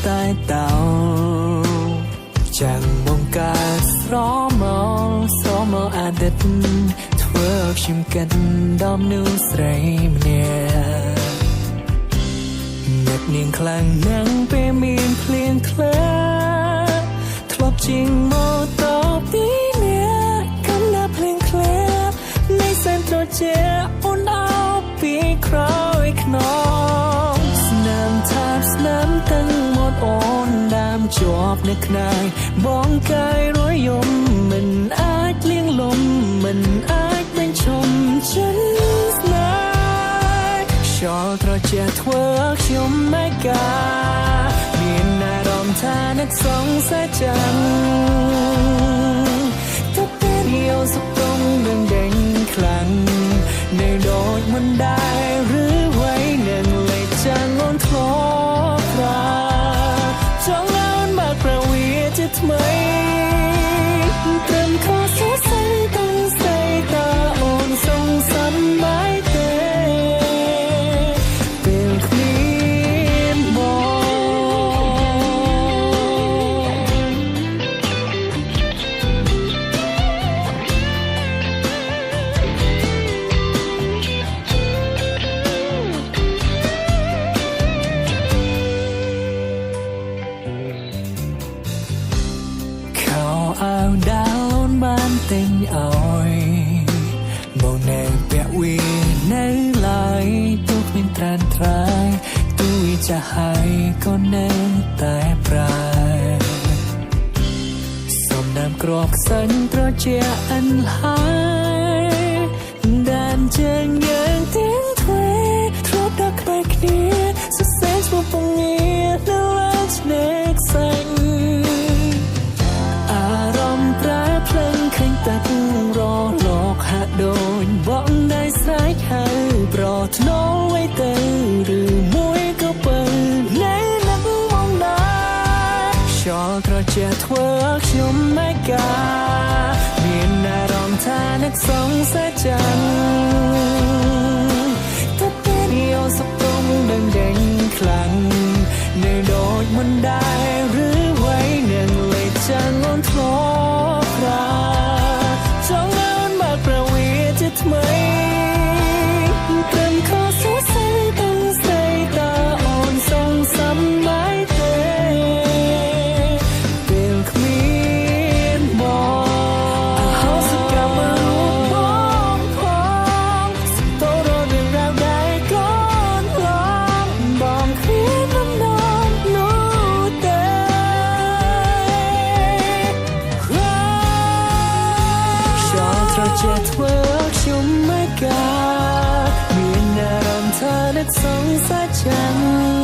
តែតោចាំងបងកើតស្រមោលស្រមោលអតីតធ្វើខ្ញុំគិតដល់មនុស្សស្រីម្នាក់នឹកនាងខ្លាំងណាស់ពេលមានភ្លៀងធ្លាក់ធ្លាប់ជិះម៉ូតូពីរនាក់កណ្ដាលភ្លៀងធ្លាក់នៃសែនត្រជាក់អូនអោបពីក្រោយខ្នងស្នាមថើបស្នាមទាំងមាត់អូនដើមជាប់នៅខ្នើយបងកាយរយំមិនអាចលៀងលំមិនអាចបញ្ឈុំចិនស្នេហ៍ខ្យល់ត្រជាក់ធ្វើខ្ញុំឯកាមានអារម្មណ៍ថានឹកសង្ស័យចាំងតែពេលនេះអូនសុខត្រង់នឹងដេញខ្លាំងនៅដូចមិនដែរឬអ្វីនឹងលេចចាំងអូនធ្លាប់ត្រាចង់អូនមកប្រវាជាថ្មីត្រឹមខសរសៃទាំងស្រីតើអូនសងសំបាយទេពេលគ្មានបង ខោអាវដែលអូនបានទិញឲ្យមកនៅពាក់វានៅឡើយទោះគ្មានត្រានត្រាយទោះវាចាស់ហើយក៏នៅតែប្រើសំណាមក្របខ្សាញ់ត្រជាក់អិនហើយដានជើងយើងទាំងទ្វេធ្លាប់ដល់ក្បែរគ្នាសរសេរឈ្មោះពងានៅលើឆ្នេរខ្សាញ់ អារម្មណ៍ប្រែភ្លឹងឃើញទឹករលកហាក់ដូចបងដៃស្រែកហៅប្រធ្នូໄວទៅឬមួយក៏ពៅនៅនឹងមកណាខ្យល់ត្រជាក់ធ្វើខ្ញុំឯកាមានអារម្មណ៍ថានឹកសង្ស័យចាំងតែពេលនេះអូនសុខត្រង់ដឹងដេញខ្លាំងនៅដូចមិនដែរឬអ្វីនឹងលេចចាំងអូនធ្លាប់ត្រាចង់អូនមកប្រវាជាថ្មីត្រឹមខសរសៃទាំងស្រីតើអូនសងសំបាយទេពេលគ្មានបងអហោសកម្មរូបបងផងសតររឿងរ៉ាវដែលកូនឡងបងគ្មានដំណងនោះទេ ខ្យល់ត្រជាក់ធ្វើខ្ញុំមិនកាមានអារម្មណ៍ថានឹកសង្ស័យចាំង